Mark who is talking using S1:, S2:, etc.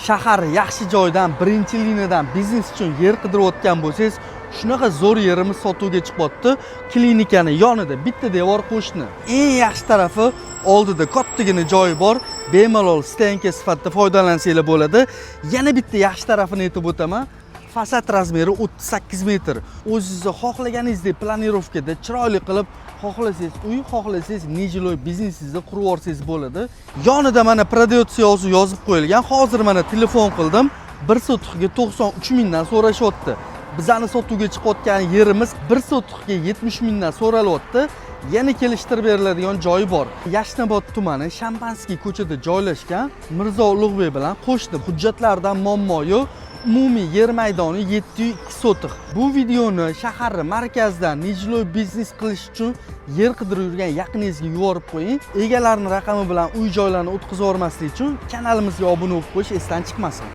S1: Shahar yaxshi joydan, birinchi liniyadan biznes uchun yer qidirayotgan bo'lsangiz, shunaqa zo'r yerimiz sotuvga chiqyapti. Klinikani yonida, bitta devor qo'shni. Eng yaxshi tarafi, oldida kattagina joyi bor, bemalol стоянка sifatida foydalansanglar bo'ladi. Yana bitta yaxshi tarafini aytib o'taman: fasad размер i 38 metr. O'zingizni xohlaganingizdek планировка da chiroyli qilib, xohlasangiz uy, xohlasangiz нежилой biznesingizni qurib yuborsangiz bo'ladi. Yonida mana "продается" yozuv yozib qo'yilgan. Hozir mana telefon qildim, bir sotixga 93 mingdan so'rashyapti. Bizani sotuvga chiqayotgan yerimiz bir sotixga 70 mingdan so'ralyapti, yana kelishtirib beriladigan joyi bor. Yashnobod tumani, Shampanskiy ko'chada joylashgan, Mirzo Ulug'bek bilan qo'shni, hujjatlardan muammo yo'q. Umumiy yer maydoni 702 sotix. Bu videoni shaharni markazidan нежилой biznes qilish uchun yer qidirib yurgan yaqiningizga yuborib qo'ying. Egalarini raqami bilan uy joylarni o'tkazib yubormaslik uchun kanalimizga obuna bo'lib qo'yish esdan chiqmasin.